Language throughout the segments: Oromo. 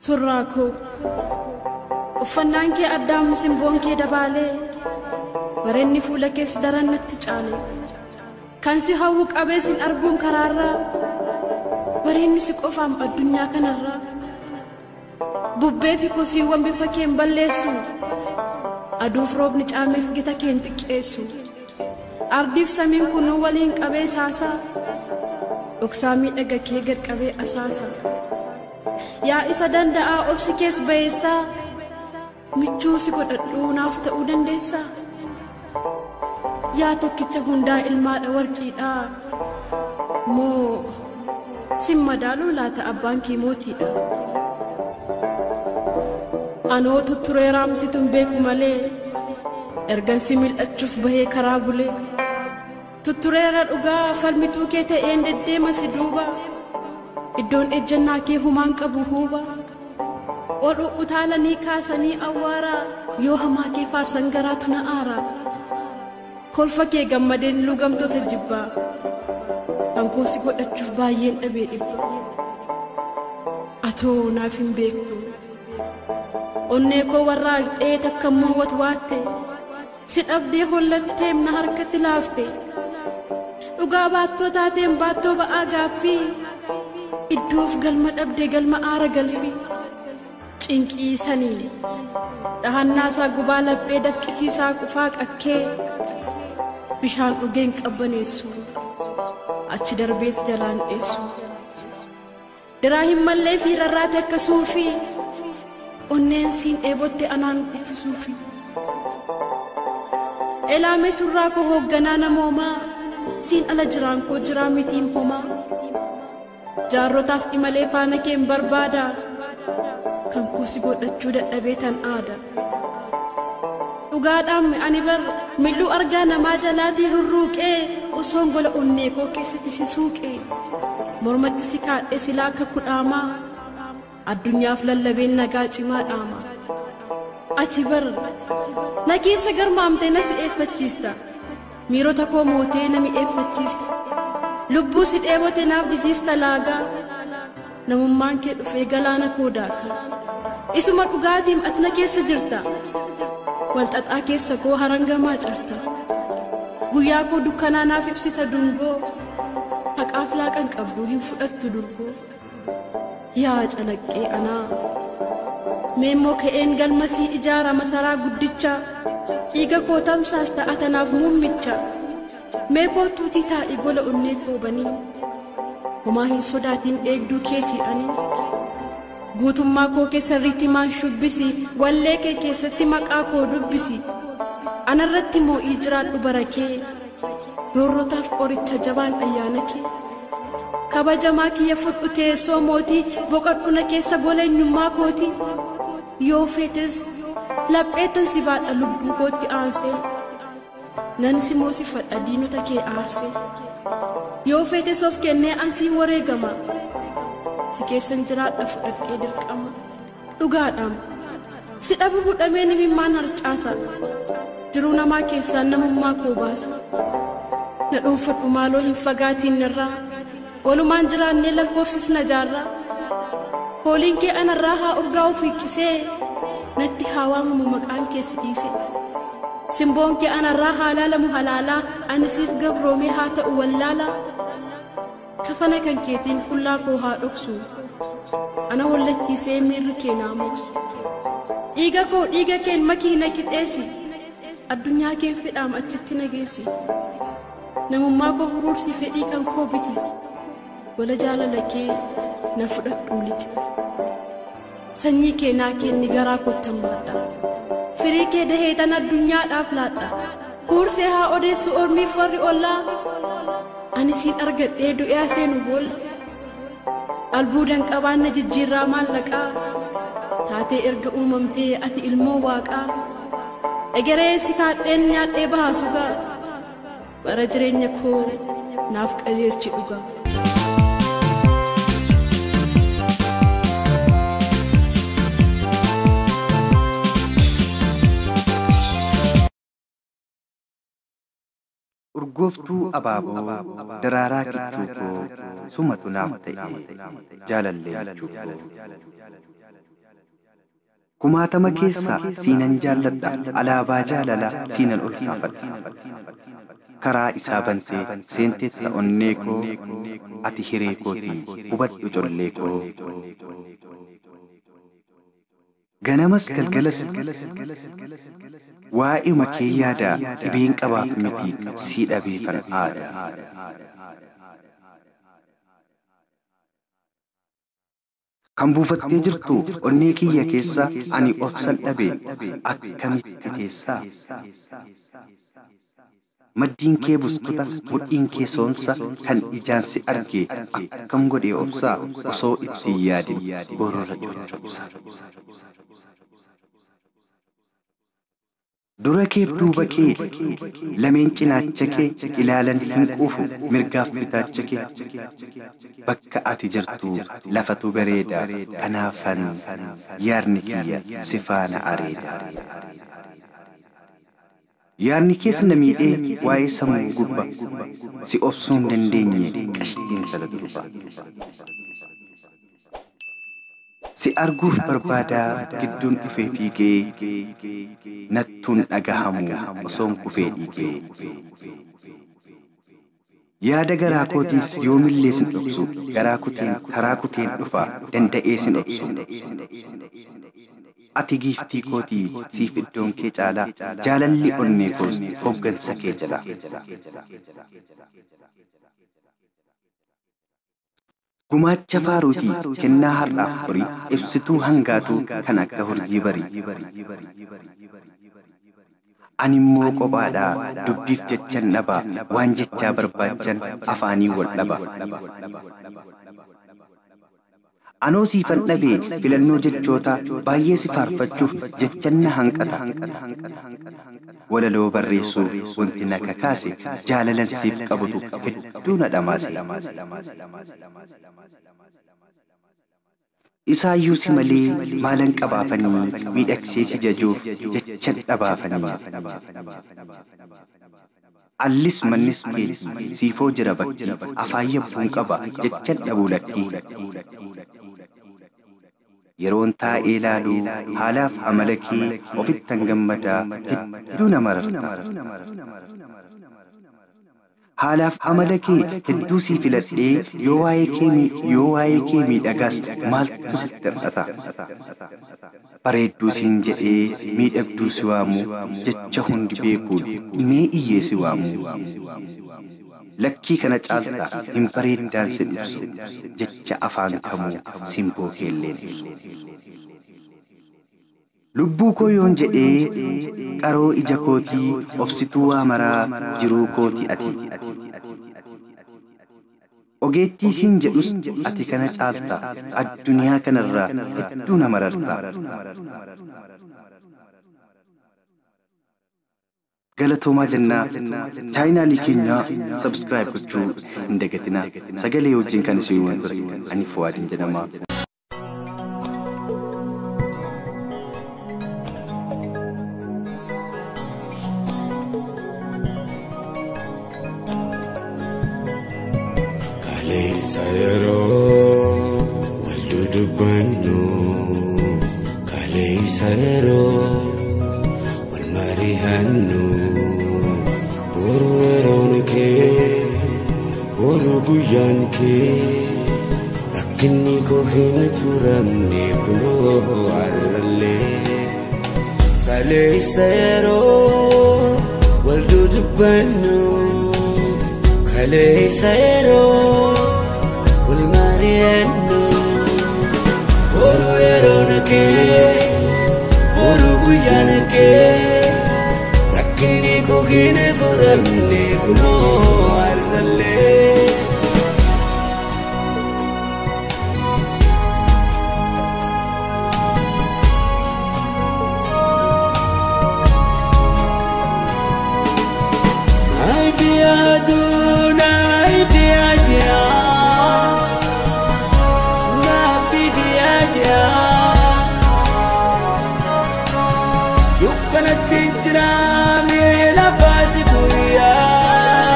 Surraa koo uffannaan kee addaam simboon kee dabaalee bareenni fuula kees daran natti caale kan si hawwu qabee sin arguun karaarraa bareenni si qofaam addunyaa kanarraa bubbee fi kosiiwwan bifa keen balleessu aduuf roobni caames gita keen xiqqeessu ardiif samiin kunuu waliin qabee saasaa dhoksaa miidhaga kee gad qabee asaasa. Yaa isa danda'aa obsi kees ba'eessaa michuu si godhadhuu naaf ta'uu dandeessaa. Yaa tokkicha hundaa ilmaadha warqiidhaa moo sin madaaluu laata abbaan kee mootiidha. Anoo tutturee raamsituun beeku malee ergan si mil'achuuf bahee karaa bulee tuttureera dhugaa falmituu kee ta'een deddeema si duuba. Iddoon ejjannaa kee humaan qabu huuba ol utaalanii kaasanii awwaaraa yoo hamaa kee faarsan garaatu na aara kolfa kee gammadeen lugamtoota jibbaa kan si godhachuuf baay'een dhabee dhibba atoo naaf hin beektu onnee koo warraaqxee takka immoo watwaatte si dhabdee hollatteem na harkatti laafte dhugaa baattoo taateen baattoo ba'aa gaaffii. Iddoof galma dhabdee galma aara galfi cinqiisanii dhahannaasaa gubaa laphee dafqisiisaa qufaa qakkee bishaan dhugeen qabbaneessu achi darbees jalaan dheessu diraa hin mallee fi rarraate akka suufi onneen siin dheebotte anaan uffisuufi elaame surraa koo hoogganaa namoomaa siin ala jiraan koo jiraa mitiin homaa. Jaarrotaaf imalee faana keen barbaada kan kuusi godhachuu dadhabee tan aada. Dhugaadhaan ani bar mil'uu argaa namaa jalaatii rurruuqee osoon gola onnee koo keessatti si suuqee mormatti si kaadhee silaa akka kudhaamaa addunyaaf lallabeen nagaa cimaa dhaama. Ati bar na keessa garmaamtee na si eeffachiista miirota koo mootee na mi'eeffachiista. Lubbuu si dheebote naaf jijjiista laagaa namummaan kee dhufee galaana koo daaka isuma dhugaatiin ati na keessa jirta walxaxaa keessa koo harangamaa carta guyyaa koo dukkanaa naaf ibsita dungoo haqaaf laaqan qabduu hin fudhattu durgoo yaa calaqqee anaa meemmoo ka'een galmasii ijaara masaraa guddicha dhiiga koo tamsaas ta'a tanaaf muummicha. Mee kootuutii taa'ii gola onnee koobanii homaa hin sodaatiin eegduu keetii ani guutummaa koo keessa riitimaan shubbisi wallee kee keessatti maqaa koo dubbisi anarratti moo'ii jiraadhu bara kee roorrotaaf qoricha jabaan ayyaana kee kabajamaa kiyya fudhu teessoo mootii boqodhu na keessa gola eenyummaa kootii yoo feetes lapheetan si baadha lubbuu kootti aansee. Nan si moosifadha diinota kee aarse yoo feete soof kennee ansii wareegama si keessan jiraadha fudhadhee dirqama dhugaadhaam si dhabu budhamee nimimmaan harcaasa jiruu namaa keessaan namummaa koo baasa na dhuunfadhu maaloo hin fagaatiin irraa walumaan jiraannee lakkoofsisna jaarraa fooliin kee anarraa haa urgaa'u fiiqqisee natti haa waamamu maqaan kee si dhiise. Simboon kee anarraa haa laalamu halaalaa ani siif gabroomee haa ta'u wallaalaa kafana kan keetiin qullaa koo haa dhoksu ana wallachiisee miirri kee naa moksu dhiiga koo dhiiga keen makii na qixeessi addunyaa kee fedhaam achitti na geessi namummaa koo huruursi fedhii kan koo biti gola jaalala kee na fudhadhuu lixi sanyii kee naa kenni garaa koottan baadha. Firii kee dahee tan addunyaadhaaf laadha huursee haa odeessu ormiif warri ollaa ani siin argadhee du'ee seenu boolla albuudan qabaanna jijjiirraa maallaqaa taatee erga uumamtee ati ilmoo waaqaa egeree si kaadheen nyaadhee bahaa sugaa bara jireenya koo naaf qajeelchi dhugaa. Urgooftuu abaaboo daraaraa kichuu koo sumatu naaf ta'e jaalallee michuu koo. Kumaatama keessaa siinan jaalladha, alaabaa jaalalaa siinan ol kaafadha. Karaa isaa bantee seenteetta onnee koo, ati hiree kootii hubadhu collee koo. Ganamas galgalas waa'ima kee yaadaa, dhibeen qabaaf miti sii dhabeefan aada. Kan buufattee jirtu onnee kiyya keessa, ani obsan dhabe akkamitti teessaa? Maddiin kee buskuta, mudhiin kee soonsa, kan ijaan si arge akkam godhee obsaa? Osoo itti hin yaadin gorora coccobsa. Dura keef duuba kee lameen cinaacha kee ilaalan hin quufu mirgaaf bitaacha kee. Bakka ati jirtu lafatu bareeda, kanaafan yaadni kiyya si faana areeda. Yaadni kees na miidhee waa'ee sammuu gubba, si obsuu hin dandeenye qashtiin intala durba. Si arguuf barbaadaa gidduun dhufee fiigee, nattuun dhagahamu osoon kufee dhiigee. Yaada garaa kootiis yoomillee sin dhoksu, garaa kuteen karaa kuteen dhufa danda'ee sin obsu. Ati giiftii kootii siif iddoon kee caalaa, jaalalli onnee koos hoggansa kee jala. Gumaacha faaruutii kennaa har'aaf horii, ibsituu hangaatuu kan akka hurjii barii. Ani immoo kophaadhaa dubbiif jechan dhaba, waan jechaa barbaachan afaanii wal dhaba. Anoo siifan dhabee filannoo jechootaa, baay'ee si faarfachuuf jechan na hanqata. Walaloo barreessuu wanti na kakaase jaalalan siif qabutu hedduu na dhamaase. Isaayyuu si malee maalan qabaafanii, miidhagsee si jajuuf jechan dhabaafanii. Allis mannis keetii siifoo jira bakki, afaan yabbuun qaba jechan dhabuu lakkii. Yeroon taa'ee ilaalu haalaaf amala kee ofittan gammadaa hedduu na mararta. Haalaaf amala kee hedduu sii filadhee, yoo waa'ee kee miidhagaas maaltu sitti hir'ata? Bareedduu siin jedhee miidhagduu si waamu, jecha hundi beekuun mee iyyee si waamu. Lakkii kana caalta hin bareeddaan sin ibsu, jecha afaan kamuu simboo keelleen ibsu. Lubbuu koo yoon jedhee qaroo ija kootii, obsituu waa maraa jiruu kootii ati. Ogeettii siin jedhus ati kana caalta, addunyaa kanarraa hedduu na mararta. Galatoomaa jennaa, chaayinaalii keenya sabskiraayib gochuu hin dagatinaa. Sagalee wajjin kan isin waan ture ani Fuwaadin jedhama. Kaleessa yeroo wal dudubbannu, kaleessa yeroo wal mari'annu, boru yeroon kee, boru guyyaan kee, rakkinni koo hin furamne kunoo har'allee. Kaleessa yeroo wal dudubbannu, kaleessa yeroo wal mari'annu, boru yeroon kee, boru guyyaan kee, rakkinni koo hin furamne kunoo har'allee. Naifi aduu, naifi ajaa, naafi ajaa. Dukkanatti jira mee lafaasi guyyaa.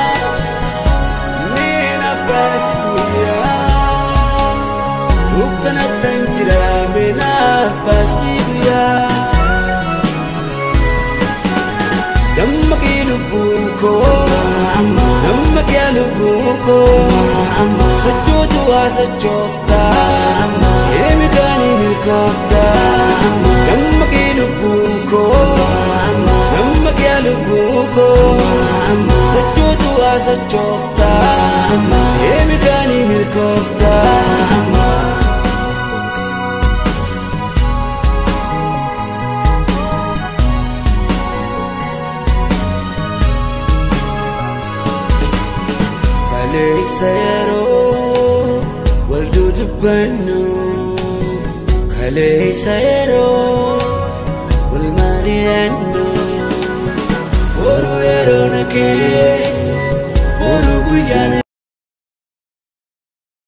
Naaf guyyaa Dammaqii lubbuu koo Dammaqii lubbuu koo Sochootu waa sochooftaa Eemikaanii milkooftaa Dammaqii lubbuu koo Dammaqii lubbuu koo Sochootu waa sochooftaa Eemikaanii milkooftaa. Kaleessa yeroo wal dudubbannu Kaleessa yeroo wal mari'annu Boru yeroo nakee boru guyyaan.